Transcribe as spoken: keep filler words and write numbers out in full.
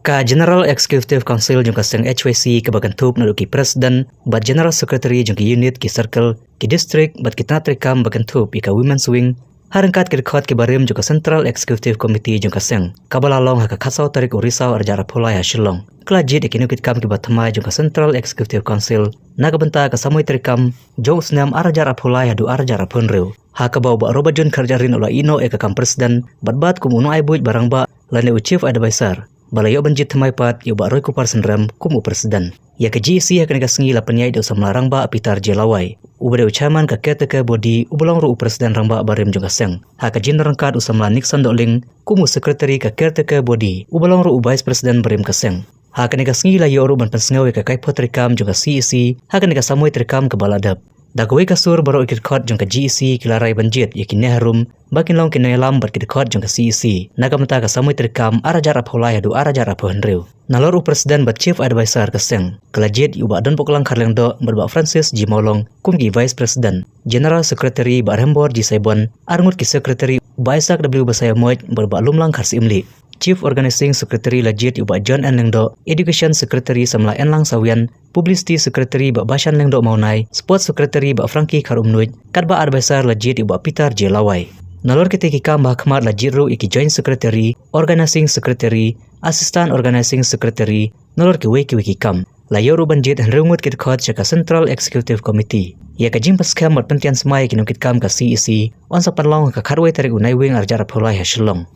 Ka General Executive Council jong ka seng H Y C kaba kynthup naduh ki President bad General Secretary jong ki unit, ki circle, ki district bad ki tnat treikam ba kynthup ïa ka Women's Wing, ha ryngkat ki dkhot kiba rim jong ka Central Executive Committee jong ka seng, kaba la long ha ka khatsaw tarik u Risaw arhajar arphew lai ha Shillong, ka la jied ïa ki nongkitkam kiba thymmai jong ka Central Executive Council na ka bynta ka samoi treikam jong u snem arhajar arphew lai haduh arhajar arphew hynriew, ha kaba u Bah Robert John Kharjahrin u la ïehnoh ïa ka kam President bad bat kum u nongai buit ba rangbah lane u Chief Advisor, ba la ïoh ban jied thymmai pat ïa u Bah Roykupar Synrem kum u President. Ïa ka G E C ha kane ka sngi la pynïaid da u samla rangbah Peter J Lawai, uba dei u Chairman ka Caretaker Body, uba long ruh u President rangbah barim jong ka seng, ha ka jingdon ryngkat u samla Nixon Dohling kum u Secretary ka Caretaker Body, uba long ruh u Vice President barim ka seng. Ha kane ka sngi la ïoh ruh ban pynsngew ïa ka kaiphew treikam jong ka C E C ha kane ka samoi treikam kaba la dep. Da kawei ka sur baroh ki dkhot jong ka G E C ki la rai ban jied ïa ki neh harum ba kin long ki nongïalam bad ki dkhot jong ka C E C na ka bynta ka samoi treikam arhajar arphew lai haduh arhajar arphew hynriew. Nalor u President bad Chief Advisor ka seng, ka la jied ïa u Bah Donboklang Kharlyngdoh bad Bah Francis G Mawlong kum ki Vice President, General Secretary Bah Rembor G Saibon, arngut ki Secretary Bah Isaac W Basaiawmoit bad Bah Lumlang Kharsyiemlieh. Chief Organizing Secretary la jied ïa u Bah John N Lyngdoh, Education Secretary samla Enlang Sawian, Publicity Secretary Bah Bashan Lyngdoh Mawnai, Sports Secretary Bah Frankie Kharumnuid, katba Advisor la jied ïa u Bah Peter J Lawai. Nalor kitei ki kam ba ha khmat la jied ruh ïa ki Joint Secretary, Organizing Secretary, Assistant Organizing Secretary, nalor kiwei kiwei ki kam. La ïoh ruh ban jied hynriew ngut ki dkhot sha ka Central Executive Committee. Ïa ka jingpynskhem bad pyntian smai ïa ki nongkitkam ka C E C yn sa pynlong ha ka khatwei tarik u Naiwieng arhajar arphew lai ha Shillong.